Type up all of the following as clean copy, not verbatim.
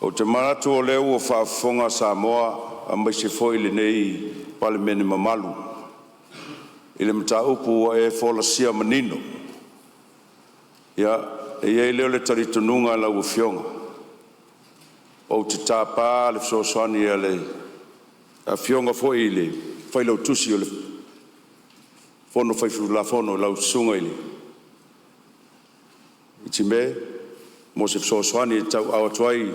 Ou te manatu o lea ua faafofoga Samoa aemaise foi lenei Palemene mamalu i le mataupu ua e folasia manino. Ia, e i ai lea o le talitonuga lau Afioga, ou te tapa le fesoasoani a le Afioga foi i le Failautusi o le Fono Faitulafono lau Susuga i le Timet mo se fesoasoani e tauaao atu ai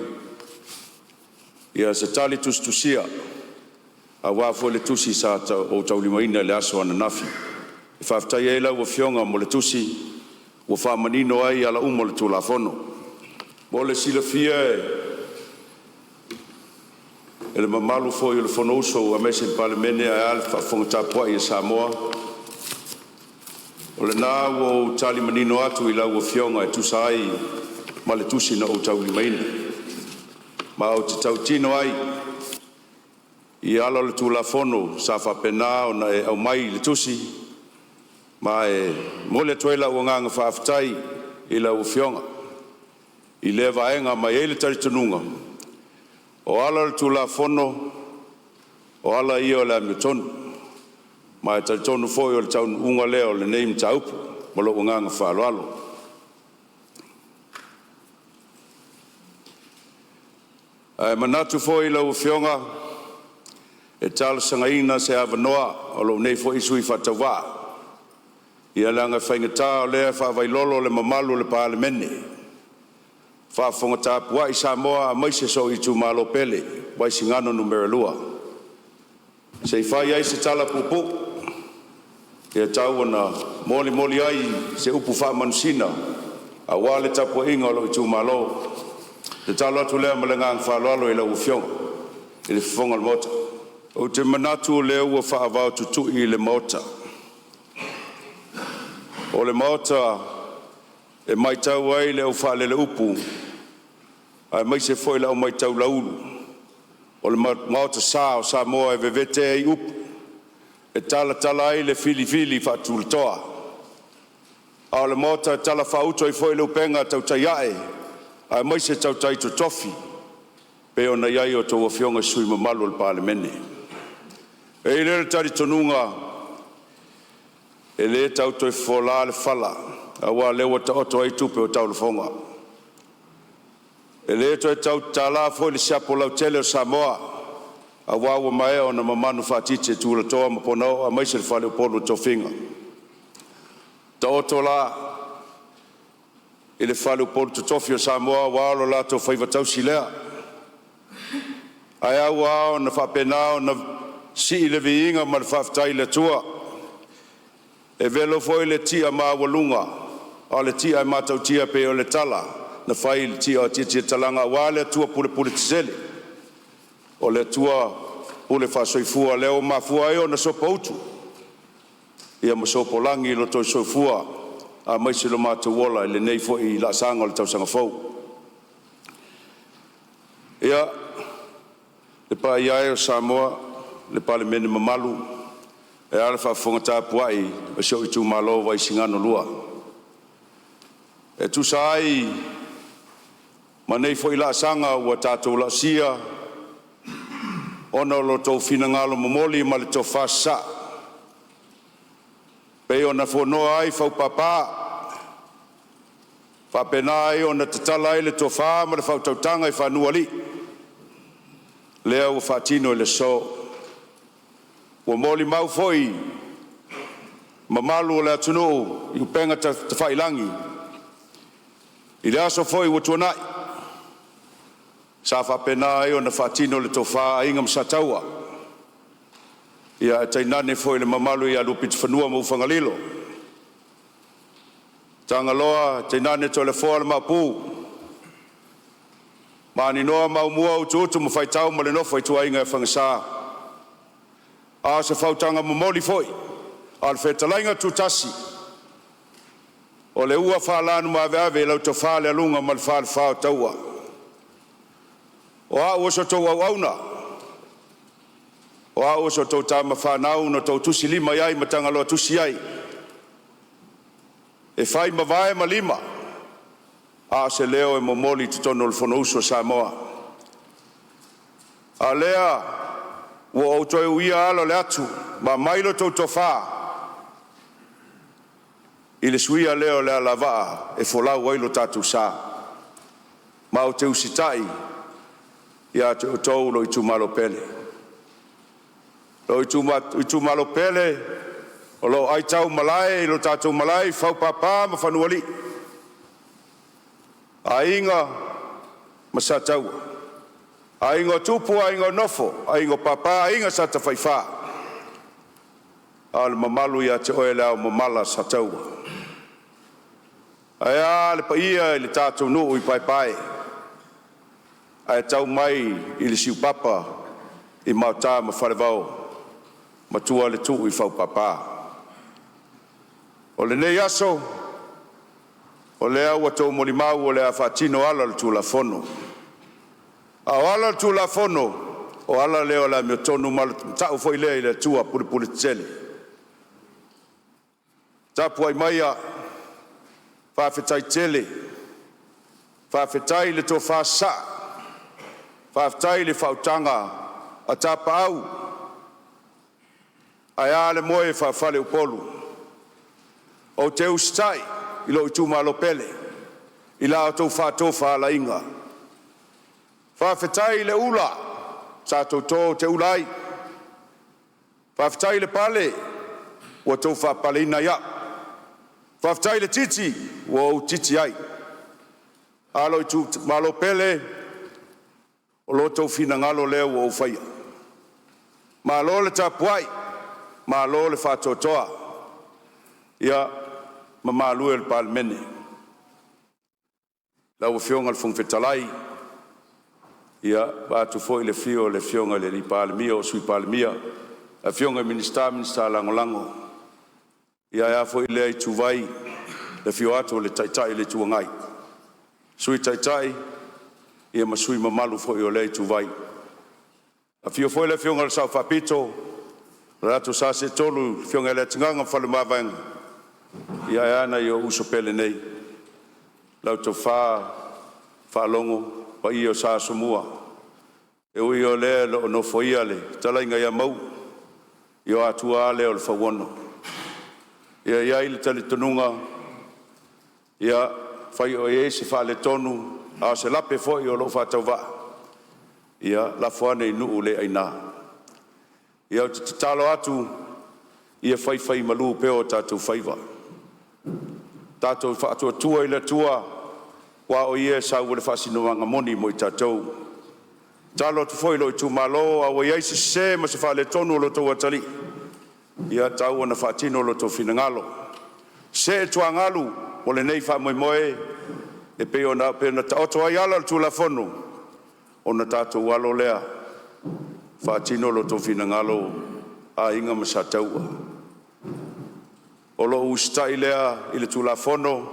se tali tusitusia aua foi le tusi sa ou taulimaina i le aso ananafi. E faafetaia ai lau Afioga mo le tusi ua faamanino ai ala uma o le Tulafono. Mo le silafia e le mamalu foi o le Fonousu aemaise le Palemene ae a le faafofoga tapuai a Samoa, o lena ua ou tali manino atu i lau Afioga e tusa ai ma le tusi na ou taulimaina. Ma ou te tautino ai i ala o le Tulafono sa faapena ona e aumai i le tusi, ma e momoli atu ai lou agaga faafetai i lau Afioga i lea vaega. Ma e i ai le talitonuga, o ala o le Tulafono o ala ia o le amiotonu, ma e talitonu foi o le taunuuga lea o lenei mataupu. Ma lou agaga faaaloalo. Ae manatu foi lau Afioga e talosagaina se avanoa o lou nei foi sui faatauvaa, ia leaga e faigata o lea e faavailolo le mamalu o le Palemene, faafofoga tapuai Samoa aemaise si ou itumalo pele, Vaisigano Nu.2, se i fai ai se tala puupuu e tau ona molimoli ai se upu faamanusina aua le tapuaiga a lou itumalo. Tatalo atu lea ma le agaga faaaloalo i lau Afioga i le Fofoga o le Maota. Ou te manatu o lea ua faavaotutui le Maota, o le Maota e matau ai le au faaleleupu aemaise foi le au matau laulu, o le Maota sa o Samoa e vevete ai upu, e talatala ai le filifili faatulatoa, a o le Maota e talafaauto ai foi le upega tautai a'e aemaise tautai totofi e pei ona i ai a outou Afioga i sui usufono mamalu o le Palemene. E i ai le talitonuga e le tau toe fofola le fala aua o lea ua taoto ai tupe o taulafoga. E le toe tau tatala foi le siapo lautele o Samoa aua ua maea ona mamanu faatiti e tulatoa ma ponaoo aemaise le faleupolu o tofiga. Taoto la i le faleupolu totofi o Samoa aua lo latou faiva tausi lea, ae ua ao ona faapena ona sii le viiga ma le faafetai i le Atua. E velo foi le tia maualuga, a o le tia e matautia e pei o le tala na fai i le tia o Tiatiatalaga aua le Atua pulepule tetele, o le Atua pule faasoifua lea ua mafua ai ona sopoutu ia ma sopolagi lo outou soifua aemaise lo matou ola i lenei foi laasaga o le tausaga fou. Ia, le paia e o Samoa, le Palemene mamalu, ae a le faafofoga tapuai a si ou itumalo o Vaisigano 2. E tusa ai ma nei foi laasaga ua tatou laasia ona o lo outou finagalo momoli ma le tofa sasaa e pei ona fonoa ai faupapa, faapena ai ona tatala ai le tofa ma le faautautaga i fanuualii, lea ua faatino i le aso. Ua molimau foi mamalu o le atunuu i upega tafailagi i le aso foi ua tuanai sa faapena ai ona faatino le tofa a Aiga ma Sataua, ae tainane foi le mamalu ia Luapitofanua ma Ufagalilo, Tagaloa tainane Toleafoa le Maopu, Maninoa ma Aumua, Utuutu ma Faitau ma le nofo a ituaiga i Fagasa. A o se fautaga momoli foi a o le fetalaiga tutasi, o le ua faalanumaveave i lau tofa Lealuga ma le falefa o Taua. O au o se tou auauna, o au o so outou tama fanau na outou tusilima i ai ma Tagaloa tusi ai e fai ma vae ma lima, a o se leo e momoli i totonu o le Fonousu a Samoa. A o lea ua ou toe uia ala o le atu ma aumai la outou tofa i le suia lea o le alavaa e folau ai lo tatou sa. Ma ou te usitai ia te outou lou itumalo pele. Lou itumalo pele o lo o aitaumalae i lo tatou malae i Faupapa ma Fanualii, Aiga ma Sataua, Aiga o Tupu, Aiga o Nofo, Aiga o Papa, Aiga Sa Tafaifa, a o le mamalu ia te oe le Ao Mamala o Sataua. Ae a le paia i le tatou nuu i Paepae, ae tau mai i le siupapa i Maota ma Falevao, matua le tuu i Faupapa. O lenei aso, o lea ua outou molimau o le a faatino ala o le Tulafono. A o ala o le Tulafono, o ala lea o le amiotonu, ma o le matau foi lea i le Atua pulepuletetele. Tapuai maia, faafetai tele, faafetai i le tofa sasaa, faafetai i le faautaga a tapaau, ae a le moe faa-faleupolu. Ou te usitai i lou itumalo pele i la outou faatofalaiga. Faafetai i le ula sa toto ou te ula ai, faafetai i le pale ua outou faapaleina ai au, faafetai i le titi ua ou titi ai. A lou itumalo pele, o lo outou finagalo lea ua ou faia. Malo le tapuai, malo le faatoatoa. Ia, mamalu e o le Palemene, lau Afioga i le Fofoga Fetalai, ia vaeatu foi le afio o le Afioga i le Palemia o le Sui Palemia, afioga i Minisita ma Minisita Lagolago. Ia ae a foi lea ituvai i le afio atu o le Taitai o le Itu Agai, Sui Taitai ia ma sui usufono mamalu foi o lea ituvai. Afio foi le Afioga i le Sao Faapito, lo latou Sa Seetolu le Afioga ia Leatigaga ma Faleomavaega, ia ae a nai ou uso pele nei, lau Tofa Faalogo, paia o Sa Asomua. E ui o lea e le o nofoia le fetalaiga ia Mauu, ia o Atua lava lea o le Fauono. Ia e i ai le talitonuga, ia afai o i ai se faaletonu a o se lape foi o lou faatauvaa, ia lafo ane i nuu le aina. Ia ou te tatalo atu ia faifaimalu pea o tatou faiva, tatou faatuatua i le Atua aua o Ia e sau ai le faasinomaga moni mo i tatou. E tatalo atu foi i lou itumalo, a ua i ai se sese ma se faaletonu o lo outou atalii, ia tau ina faatino lo outou finagalo. See tuagalu o lenei faamoemoe e pei ona taoto ai ala o le Tulafono, ona tatou alo lea faatino lo outou finagalo Aiga ma Sataua. O lou usitai lea i le Tulafono,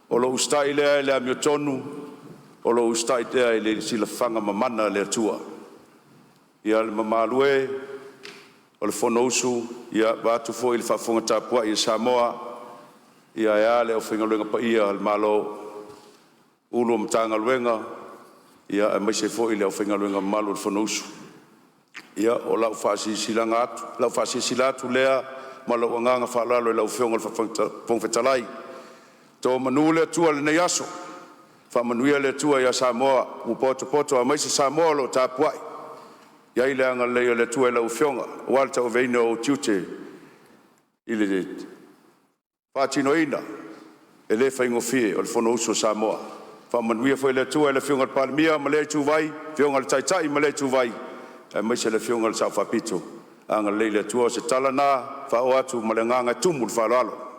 o lou usitai lea i le amiotonu, o lou usitai lea i le silafaga mamana a le Atua. Ia le mamalu e o le Fonousu, ia vaeatu foi le faafofoga tapuai a Samoa, ia ae a le aufaigaluega paia a le Malo, Ofisa Sili o Matagaluega, ia aemaise foi le aufaigaluega mamalu a le Fonousu. Ia o lau faasilasilaga atu, lau faasilasila atu lea ma lou agaga faaaloalo i lau Afioga i le Fofoga Fetalai. To manu le Atua i lenei aso, faamanuia le Atua ia Samoa ua potopoto aemaise Samoa o lo o tapuai. I ai le agalelei o le Atua i lau Afioga aua le tauaveina o ou tiute i le faatinoina e le faigofie o le Fonousu a Samoa. Faamanuia foi le Atua i le Afioga i le Palemia ma lea ituvai, afioga i le Taitai ma lea ituvai, aemaise le Afioga i le Sao Faapito. Agalelei le Atua. O se tala lena e faaoo atu ma le agaga e tumu i le faaaloalo.